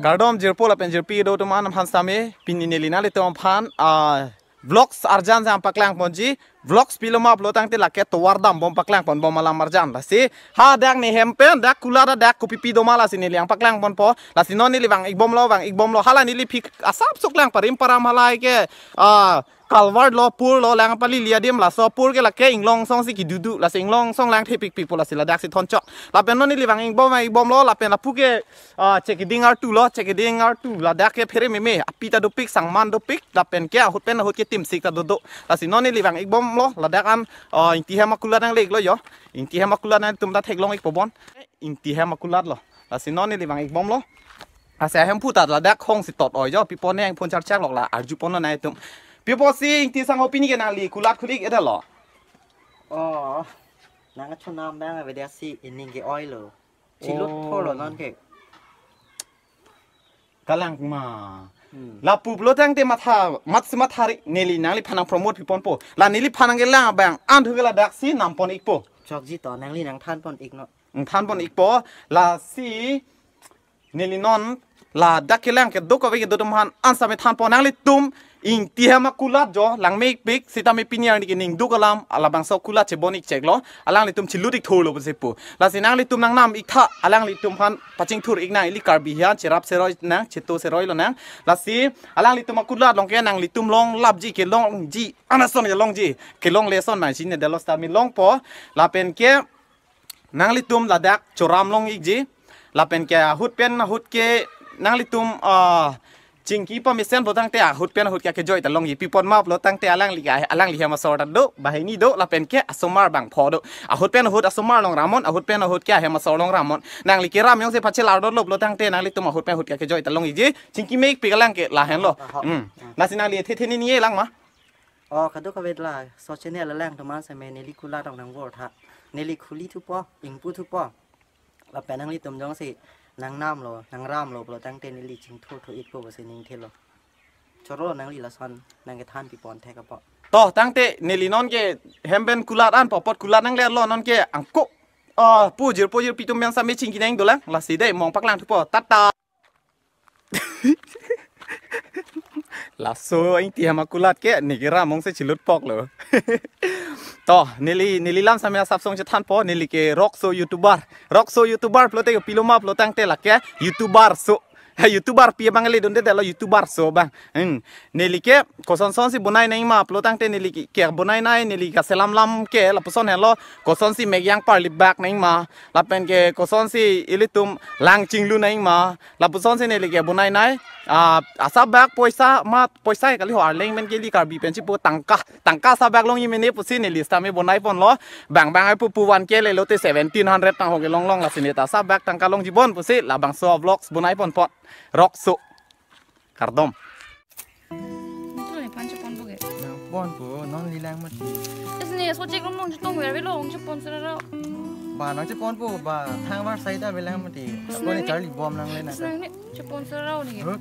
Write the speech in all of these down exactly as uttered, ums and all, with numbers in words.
Kardom jirpo lapen jirpi do atum an aphan sitame pini neli nanglitum aphan, ah, vlogs arjan jam paklang ponji. Vlogs pilo ma pulo tangte lake tovar dambom paklang ponbom alam arjan. Lasi hadak ne hem pen dak kulat dak kopipi do ma lasi neli nangpaklang ponpo. Lasi non neli vang-ikbomlo, vang-ikbomlo. Hala neli phik asap suklang parim param halai ke, ah, kalvar lo, pur lo, lang pali li adim, laso pur ke lake inglong song si kidudu, lasi inglong song lang thepikpik po, lasi ladak si thonchok. Lapen non neli vang-ikbom, vang-ikbomlo, lapen lapu ke, ah, Chekeding artu lo, Chekeding artu, ladak ke phere meme, api ta dopik, sangman dopik, lapen ke ahut pen ahut ke timsik ta dodo. Lasi non neli vang-ikbomlo, ladak an, ah, Ingti hem akulat nangleklo yo. Ingti hem akulat nangtum ta theklong-ikpo bon. Ingti hem akulat lo. Lasi non neli vang-ikbomlo. Lasi ahemphu ta ladak hong si tot oi jo. Pi apot ne ang phone charchak lok la arju ponlo nangtum. Pi apotsi Ingti sangho pini ke nangli kulat kulik eda lo. Oh, nang chonam bang avedet si ining ke-oilo. Chilut Oh. thorlo non ke. Kalang ma. Hmm. Lapu pulo tangte matha, mat si matha ri neli nangliphan nang promote pi ponpo. La neliphan nangkelang abang an thu ke ladak si nam pon-ikpo. Chokji to nangli nangthan pon-iknon. Nangthan pon-ikpo. Lasi neli non ladak kelang kedo kave kedo atum aphan an sitame than pon nanglitum Ingti hem akulat jo langmepik sitame pini arni ke ningduk alam alabangso kulat chebon-ik cheklo. Alanglitum chilut-ik thurlo pusi pu. Lasi nanglitum nangnam-iktha alanglitum aphan pachingthur-ik nang ili Karbi hian cherap seroi nang cheto seroi lo nang. Lasi alanglitum akulat along ke nanglitum longlapji kelongji anason kelongji kelongle ason nang sine delos tami longpo. Lapen ke nanglitum ladak choram long-ikji. Lapen ke ahut pen ahut ke nanglitum, ah, chingki pamesen pulo tangte ahut pen ahut ke kejoi ta longji. Pi apot ma pulo tangte alangli ke, alangli hem asor ta do, banghini do, lapen ke asomar bangpho do. Ahut pen ahut asomar long ramnon, ahut pen ahut ke ahem asor long ramnon. Nangli keram jongsi pachelar dotlo pulo tangte nanglitum ahut pen ahut ke kejoi ta longji. Chingki mepik alang ke lahenlo. Aha. Hmm. Lasi nangli thethe ni ni lang ma. Oh, kadokave la, so channel alang teman sitame neli kulat tong nang bor tha. Neli khuli thupo, ingpu thupo. Lapen nanglitum jongsi nangnamlo, nangramlo pulo tangte neli chingthur thu-ikpo pusi ning thelo. Choro nangli lason nangkethan pi pon thek apo. To, tangte neli non ke hem pen kulat an po, apot kulat nanglelo non ke angko. Oh, pu jirpo jirpi atum pen sitame chingki nang dolang, lasi dei mong paklang thupo. Tata. Laso Ingti hem akulat ke neli keram jongsi chilutpok lo. To, neli, neli lam sitame asap song chethanpo, neli ke rock show YouTuber. Rock show YouTuber pulote ke pilo ma pulo tangte lake YouTuber so. He, YouTuber pi abang le dunde lo YouTuber so bang. Hmm. Neli ke koson son si bonai nang ma pulo tangte neli ke, ke bonai nai neli kaselam lam ke lapuson helo koson si mek yang parlip bak nang ma. Lapen ke koson si ilitum lang chinglu nang ma. Lapuson si neli ke bonai nai. Ah, asap bak poisa ma poisa kali ho arleng men ke ili Karbi pen chipu tangka. Tangka asap bak longji mene pusi neli sitame bonai ponlo. Bang bang ai pu pu one K lelo te seventeen hundred tang ho ke long long lasi ne ta asap bak tangka longji bon pusi labangso vlogs bonai ponpo. Rock show. Kardom. Ito ni pancho pon buge. Nang ponpo, non lilang mati. Isne so chek nong chetongver avelo, nong chepon sera. Ba nang chepon po, ba thang var sai ta avelang mati. Isne Ako ni ni. Charlie bom nang le nang. Isne ni chepon sera ni. Huh?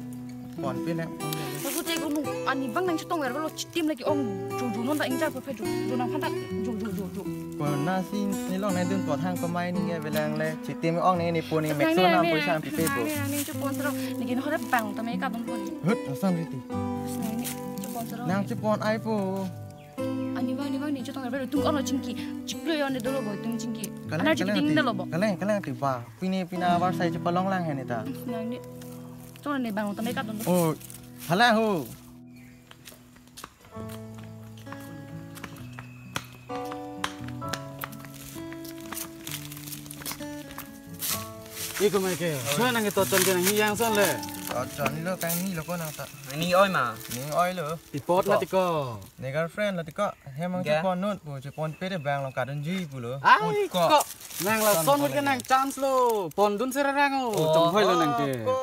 Ponpe nang. So chek nong ani bang nang chetongver avelo, chitim lagi ong jo jo non ta ingjar pe jo jo nangphan ta jo jo jo jo. Ko nasi neli long nai dunpo thang pamai ni avelang le. Chitim ong ni ni puni Nang mek ni, so nang nang ni, poisa nang pipe po. Nang ni, nang ni chepon sera. Lagi no hore bang ta me kadon puni. Hut, asam riti. Nang ni chepon sera. Nang chepon ai po. Ani bang, ani bang ni chetongver avelo tung ono chingki. Chiklo yo ne dolo bo tung chingki. Kaleng, Ana chingki kaleng ding ti. Dolo bo. Kaleng, kaleng ti ba. Pini, pina var sai chepalong lang he ni ta. Nang ni. Chong ni bang ta me kadon. Oh, hala ho. Iko mai ke, so nang ito chon ke nang hiyang son le. Oh, chon ni lo kang ni lo ko nang ta. Ni oi ma. Ni oi lo. Pi apot ma tiko. Ni girlfriend lo tiko. Hemang Ga. Chepon nut po, chepon pe de bang long kadun ji pulo. Ai, Ut ko. Ko. Nang lason Son hut ke ko nang lagi. Chance lo. Pondun serarang o. Oh. Chonghoi lo nang ke. Ko.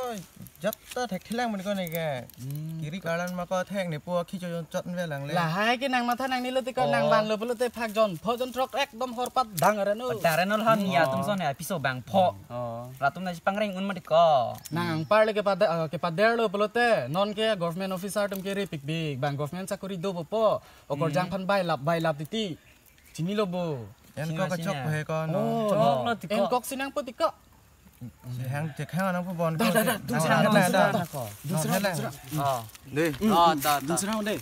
Jat ta thek thelang mani ko ne ke. Hmm. Kiri kalan ma ko thek ne po khi cho jon chot ve lang le. Lahai ke nang matha nang ni lo tiko nang Oh. Van lo pulote phak jon. Pho jon trok ekdom horpat dang are no. Dare no lhan ya Oh. Tum son ya piso bang pho. Oh. Latum na pangreng un ma tiko. Nang angpar le ke pada, ah, ke pader lo pulote. Non ke government officer tum ke ri pik bik. Bang government sakuri do po po. Okor Hmm. Jang phan bai lap, bai lap titi. Chini lo bo. En Chini ko ma kachok chini. He ko no. Oh. Chok lo tiko. En kok sinang po tiko. Hang cek hang anak pun bon. Dah, dah, dah, dun serang, dun serang, dah. Dun serang, dun serang. Oh. Deh. Hmm, oh, hmm, ta, dun ta. Serang deh.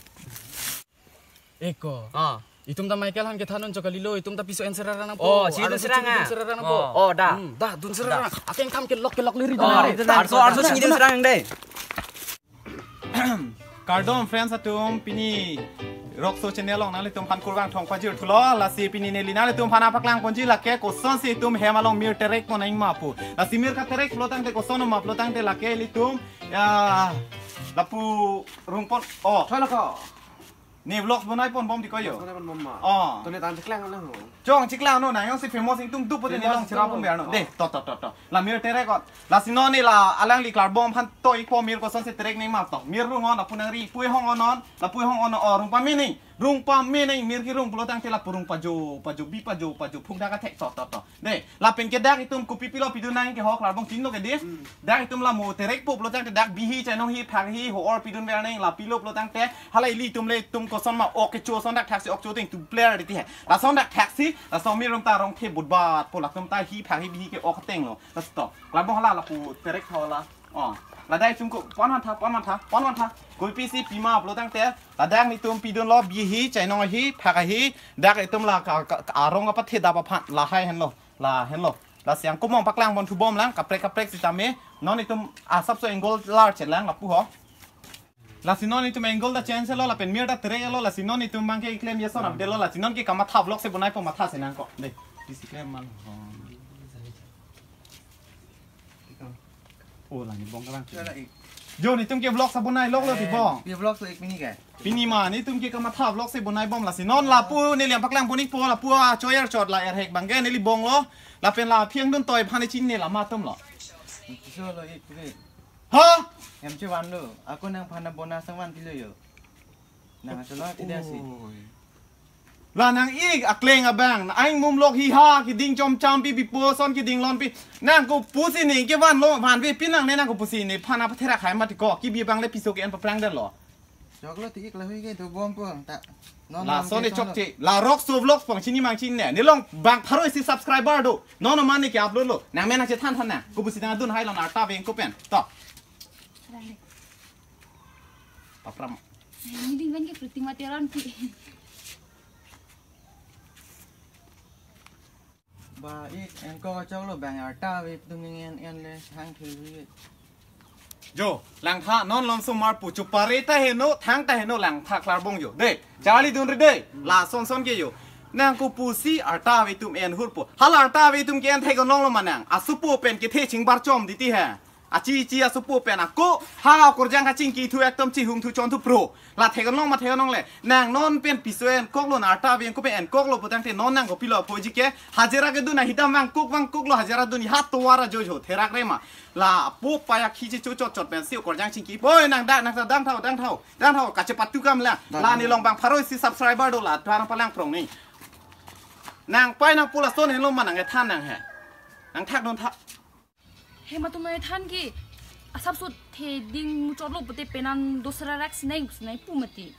Eko. Ah. Itum ta Michael aphan kethan un chok kalilo, itum ta piso en serang nangpo. Oh, si dun serang, ah. Dun serang nangpo. Oh. Oh, dah. Hmm, dah, dun serang. Dah. Akeng kam kelok kelok liri. Oh, dah. Arso, arso si dun serang deh. Kardom friends atum, pini Rock Show channel along nanglitum aphan kurvangthu pajirthulo. Lasi pini neli nanglitum aphan nangpaklang ponji lake kosonsi itum hem along mir terek pon nangma pu. Lasi mir katerek pulo tangte koson ma pulo tangte lake ilitum, ya, lapu rungpon. Oh. Thoi lo ko. Ne vlogs bonai pon bom di ko yo. Bonai pon bom ma. Oh. To ne tan cheklang lang ho. Chong cheklang non, nang jongsi famous ingtung dup pute ne long cherap pon ber non. Deh, to, to, to, to. La mir terek on. Lasi non ne la alangli klarbom aphan to-ikpo mir kosonsi terek nangma to. Mir rung on, lapu nangri, pu-e hong on non, lapu-e hong on non, oh, rung pame nang. Rung pame nang, mir kerung pulo tangte lapu rung pajo, pajo, bi pajo, pajo, phuk dak athek, to, to, to. Deh, lapen ke dak itum kopi pilo pidun nang ke ho klarbom chinilo ke deh. Hmm. Dak itum la mo terekpo pulo tangte dak bihi chainong hi phak hi ho-or pidun ver nang la pilo pulo tangte hala ilitum le itum koson ma ok kecho ason dak thaksi ok cho teng tu player diti he. Lason dak thaksi, lason mir rum ta rong the budbat po latum ta hi phak hi bihi ke ok tenglo. Laso to. Klabong hala lapu terek tha hala. Oh. La dak itum ko pon wan tha, pon wan tha, pon wan tha. Kopi si pima pulo tangte. La dak nitum pidunlo bihi chainong hi phak hi dak itum la ka, ka, ka arong apa theda apa phan lahai henlo. La henlo. Lasi angko mong paklang ponthu bomlang, kaprek kaprek sitame. Non itum asapso angle lar chelang lapu ho. Lasi non itum angle ta change lo, lapen mir ta terek lo, lasi non itum bang ke iklem yason update lo, lasi non ke kamatha vlog si bonai po matha si nangkok. Deh, isi klem man. Oh. Oh, lang bong kalang. Chala ik. Jo, nitum ke vlog si bonai lok lo di bong. Ye vlog so ik pini ke. Pini ma nitum ke kamatha vlog si bonai bom lasi. Non lapu neli nangpaklang pon-ikpo lapu achoyar chot la erhek bang ke neli bong lo. Lapen la phiang dun toi phani chin ne la matum lo. Kiso lo ik pini. Ha? Hem chevan lo. Ako nangphan bona sangvan pilo yo. Nang asolo tidak sih. Oi. La nang ik akleng abang, nang mum lok hi ha, keding chom cham pi bipo son keding lon pi. Nang kopusi ne kevan lo, van ve pin nang ne nang kopusi ne phana pathera khai mati ko, kebi bang le piso ke-en paplang der lo. Choklo ti ik la hui ke do bom po ta. Non la non son ke ne son lo. Chokche, la Rock Show vlogs pang chini mang chini ne. Ne long bang pharo isi subscriber do. Non non man ne ke upload lo. Nang me nang chethan than nang. Kopusi nang dun hai lo na ta veng ko pen. To. Papram. Ini ding ben ke fruity mati ran ki. Ba ik en ko choklo bang arta ve tum ning en en le thang thil ri. Jo, langtha non lom sumar pu chupare ta heno, thang ta heno langtha klarbong jo. Deh, charli dun ri deh. La son son ke jo. Nang kopusi arta ve tum en hur po. Hala arta ve tum ke-en thek nong lo ma nang. Asupo pen kethe chingbar chom diti he. Achi chi asupo pen ako ha okorjang kachingki thu ekdom chihung thu chon thu pro. La thek nong ma thek nong le. Nang non pen piso en koklo na arta ve ko pen en koklo putangte non nang kopilo aphoji ke. Hajira kedun ahitam vang kok vang koklo hajira dun ha tovar ajojo therak re ma. Lapu payak hi chi cho chot chot pen si okorjang chingki. Boi nang da nang da dang thau dang thau. Dang thau kachepatu kam la. La ne long bang pharo isi subscriber do la than palang prong ni. Nang pai nang pula son helo ma nang ethan nang he. Nang thak dun thak. Hem atum nai than ke asapso the ding muchotlo pute penan dosra rak sinai sinai pu mati.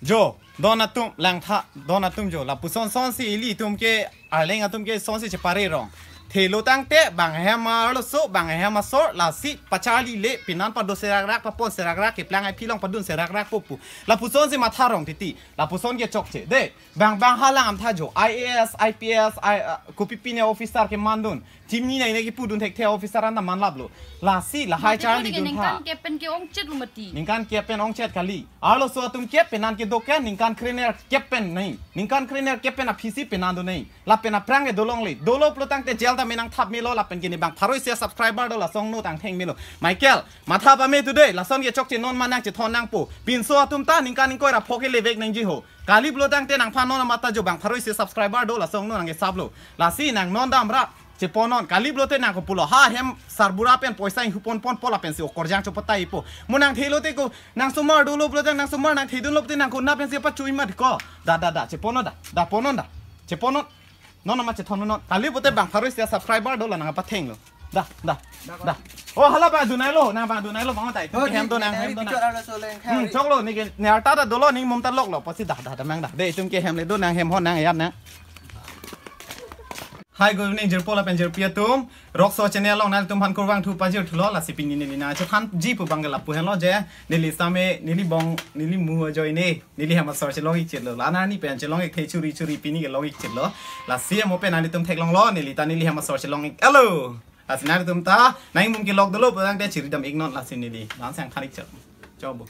Jo, don atum langtha, don atum jo, lapuson son si ilitum ke, arleng atum ke son si chepare rong. Thelo tangte, bang hem arloso, bang hem asor, lasi pacharli le, penan pa dosra rak, pa pon sra rak, keplang ai pilong padun sra rak popu. Lapuson si matha rong titi, lapuson ke chokche. Deh, bang bang halang amtha jo, I A S, I P S, I, uh, kopi pine officer ke mandun. Chimni nai nai kipudun thekthe officer anta manlaplo. Lasi lahai mati charli ko dun tha. Ningkan kep pen ke-ongchet lo mati. Ningkan kep pen ongchet kali. Arloso atum kep penan kedo ke ningkan krenerkep pen nai. Ningkan krenerkep pen aphisi penan do nai. Lapen aphrang ke dolongle. Dolo pulotangte jail ta menang thap melo lapen ke ne bang pharo isi subscriber do lason no tangtheng melo. Michael, matha pame today. Lason ke chokche non ma nang chethon nangpo. Pinso atum ta ningkan ingkoi ra pho ke levek nangji ho. Kali pulotangte nangphan non mata jo bang pharo isi subscriber do lason no nang ke saplo. Lasi nang non damra. Cheponon, kali pulote nang kopulo, ha hem sarbura pen poisa inghupon pon po lapen si okorjang chopotaipo. Mo nang thelo te ko, nang somar dolo pulote nang somar nang thedunlo pute nang ko na pen si apa chui mat ko. Da, da, da, cheponon da, da ponon da. Cheponon. Non non ma chethon non. Kali pulote bang pharo isi subscriber do la nang apa thenglo. Da, da, da. Oh, hala bang dunai lo, nang bang dunai lo, bang tai. Oh, hem do nang, hem do nang. Hmm, choklo, ne ke, ne arta ta dolo, ne mum ta loklo, pusi da, da, da, mang da. Deh, itum ke hem le do nang, hem hon nang, yat nang. Hi, good evening, jirpo lapen jirpi atum. Rock Show channel along nangtum aphan kurvangthu pajirthulo, lasi pini neli nangchethanji pu abang ke lapu henlo je, neli same, neli bong, neli mu ajoine, neli hem asor chelong-ik chitlo. La arni pen chelong-ik the churi churi pini ke long-ik chitlo. Lasi mo pen nangtum theklonglo, neli ta neli hem asor chelong-ik. Hello. Lasi nangtum ta, nangmum kelok dolo pu tangte chiridam-iknon, lasi neli. Langsang than-ik chot. Chobo.